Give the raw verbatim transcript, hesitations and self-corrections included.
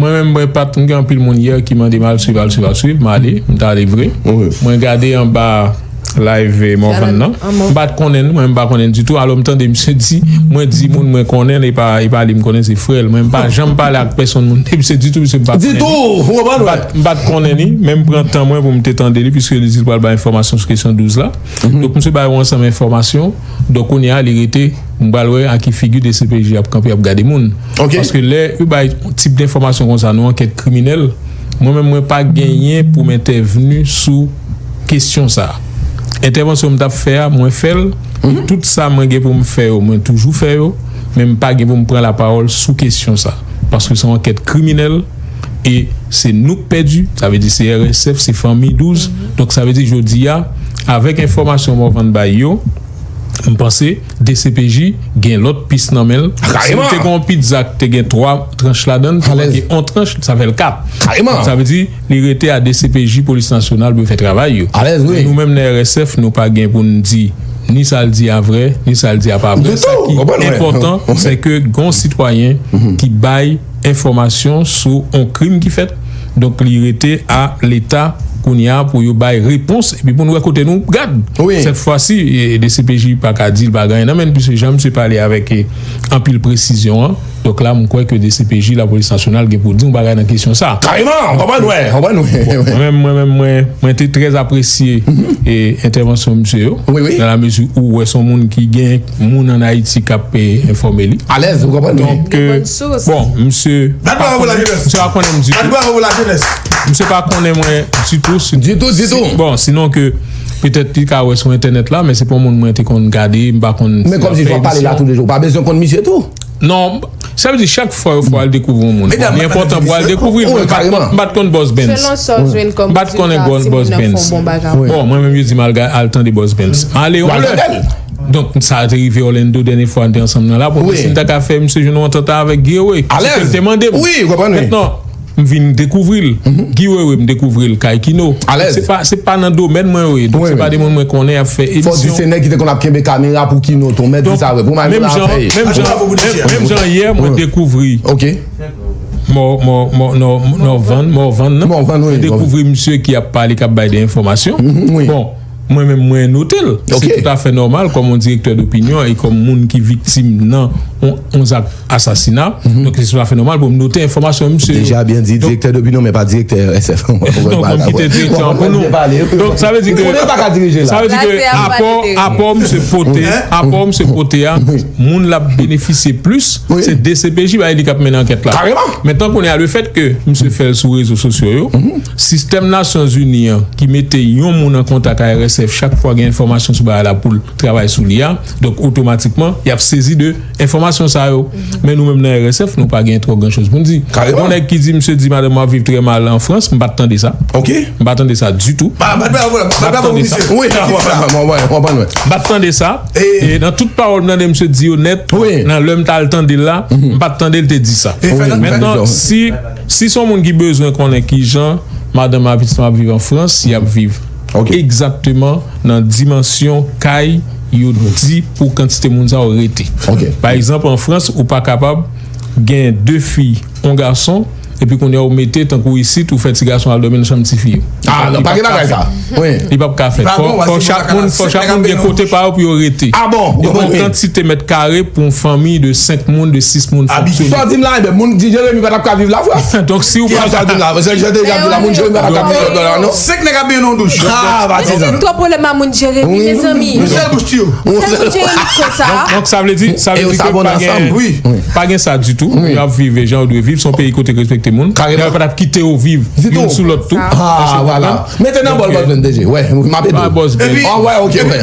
Mwen menm, mwen pa t, m gen anpil moun yè ki mande m al swiv, al swiv, al swiv. M ale, m t ale vre. Mwen gade anba live, eh, Morvan nan. M pa t konnen l, mwen m pa konnen l ditou. Alò, m tande misye di, mwen di moun mwen konnen l, e pa, e pa li m konnen, se frè l. Mwen m pa janm pale ak pèsonn moun de misye ditou, misye m pa konnen li. Ditou, ou konprann, wè. M pa t, m pa t konnen li, men m pran tan mwen pou m te tande li, piske li di l pral bay enfòmasyon sou kesyon douz la. Donk, misye bay yon ansanm enfòmasyon. Donk, kounye a, li rete, m pral wè a ki figi D C P J ap kanpe, ap gade moun. Paske lè yo bay tip enfòmasyon konsa, nan ankèt kriminèl, mwen menm, mwen pa genyen pou m entèvni sou kesyon sa a. Entèvansyon m t ap fè a, mwen fè l. Tout sa mwen gen pou m fè yo, mwen toujou fè yo. Men m pa gen pou m pran lapawòl sou kesyon sa a. Paske se yon ankèt kriminèl e se nou k pèdi. Sa vle di se R S F, se fanmi douz. Donk, sa vle di jodi a, avèk enfòmasyon Morvan bay yo, m panse D C P J gen lòt pis nan men l. Si l te gen yon pizza k te gen twa tranch ladan l, te manke yon tranch, sa fè l kat. Donk, sa vle di, li rete a D C P J, Polis Nasyonal, pou yo fè travay yo. Nou menm nan R S F, nou pa gen pou n di ni sa l di a vrè, ni sa l di a pa vrè. Sa ki enpòtan, se ke gen yon sitwayen ki bay enfòmasyon sou yon krim ki fèt. Donk, li rete a Leta kounye a pou yo bay repons, epi pou n wè kote nou gad. Sèt fwa si, e, D C P J pa ka di l pa gen anyen nan men l, piske jan misye pale avèk, e, anpil presizyon an. Donk la, m kwè ke D C P J, Lapolis Nasyonal, gen pou di yon bagay nan kesyon sa. Kareman, w konprann, wè, w konprann, wè. Mwen menm, mwen menm, mwen, mwen te trè apresye, e, entèvansyon misye yo, nan la mezi ou wè se yon moun ki gen moun ann Ayiti k ap, e, enfòme li. Alèz, ou konprann, wi. Donk, e, bon, misye, misye pa konnen m ditou. Misye pa konnen mwen ditou. Ditou, ditou. Bon, sinon ke petèt li ka wè sou entènèt la, men se pa yon moun mwen te konn gade, m pa konn. Men kòmsi w ap pale la toulejou, ou pa bezwen konn misye tou. Non, sa vle di chak fwa yo fè w al dekouvri yon moun. Li enpòtan pou w al dekouvri l. Mwen m pa t konn, m pa t konn Boss Benz. M pa t konnen Boss Benz. Bon, mwen menm yo di m al, al tande Boss Benz. M ale yon lè. Donk, sa te rive Orlando dènye fwa n te ansanm nan la, pou m si n ta ka fè misye jwenn yon antant avèk Guy Wewe. Se sa l te mande m. Mentnan, m vin dekouvri l. Guy Wewe, m dekouvri l kay Kino. Se pa, se pa nan domèn mwen yo ye. Donk, se pa de moun mwen konnen ap fè emisyon. Fò w di se nèg ki te konn ap kenbe kamera pou Kino tou, mèt di sa vre. Pou Mario la fè. Menm jan, menm jan yè, mwen dekouvri Mò, mò, mò, Nò-, Nòvann, Mòvann nan. Mòvann, wi. Mwen dekouvri misye ki ap pale, k ap bay de enfòmasyon. Bon, mwen menm, mwen note l. Se toutafè nòmal, kòm yon direktè dopinyon e kòm moun ki viktim nan yon, yon zak asasina. Donk, se toutafè nòmal pou m note enfòmasyon misye yo. Deja byen di, direktè dopinyon, men pa direktè R S F. Donk, m kite direktè an pou nou. Donk, sa vle di ke, sa vle di ke apò, apò misye pote, apò misye pote a, moun l ap benefisye plis, se D C P J, ba li k ap mennen ankèt la. Mentnan, kounye a, lefètke misye fè l sou rezo sosyo yo, sistèm Nasyonzini an ki mete yon moun an kontak a R S F chak fwa gen enfòmasyon sou bagay la pou l travay sou li a, donk otomatikman, y ap sezi de enfòmasyon sa yo. Men nou menm nan R S F, nou pa gen twò gran choz pou n di. Yon nèg ki di, misye di madanm mwen ap viv trè mal an Frans, m pa t tande sa. M pa t tande sa ditou. M pa t tande sa. M pa t tande sa. E nan tout pawòl m tande misye di yo nèt, nan lè m t al tande l la, m pa t tande l te di sa. Mentnan, si, si se yon moun ki bezwen konnen kijan madanm ak pitit mwen ap viv an Frans, y ap viv egzakteman nan dimansyon kay yo di pou kantite moun sa yo rete. Pa egzanp, an Frans, ou pa kapab gen de fi, yon gason, epi kounye a ou mete, tankou isit, ou fè ti gason al dòmi nan chanm tifi yo. Ah, non, pa gen bagay sa. Li p ap ka fèt. Fò, fò chak moun, fò chak moun gen kote pa yo pou yo rete. Ah bon? Yo gen yon kantite mèt kare pou yon fanmi de senk moun, de sis moun fonksyone. Sa w di m la, ebyen, moun di Jeremi pa t ap ka viv Lafrans. Donk, si ou pa sa di m la, paske jan te ap di la, moun Jeremi pa t ap ka viv la, non? Senk nèg ap benyen nan yon douch. Ah, patizan. Twòp pwoblèm a moun Jeremi, mezanmi. Yon sèl bouch ti yo. Sèl moun Jeremi konsa. Donk, donk, sa vle di, sa vle di ke pa gen, pa gen sa ditou. Yo ap viv jan yo dwe viv. Se yon peyi kote k respekte moun. Yo pa t ap kite yo viv youn sou lòt tou. Ah, vwala. Mete nan bòl Boss Ben, D J. Wè, m ap ede w. Ah, wè, ok, wè.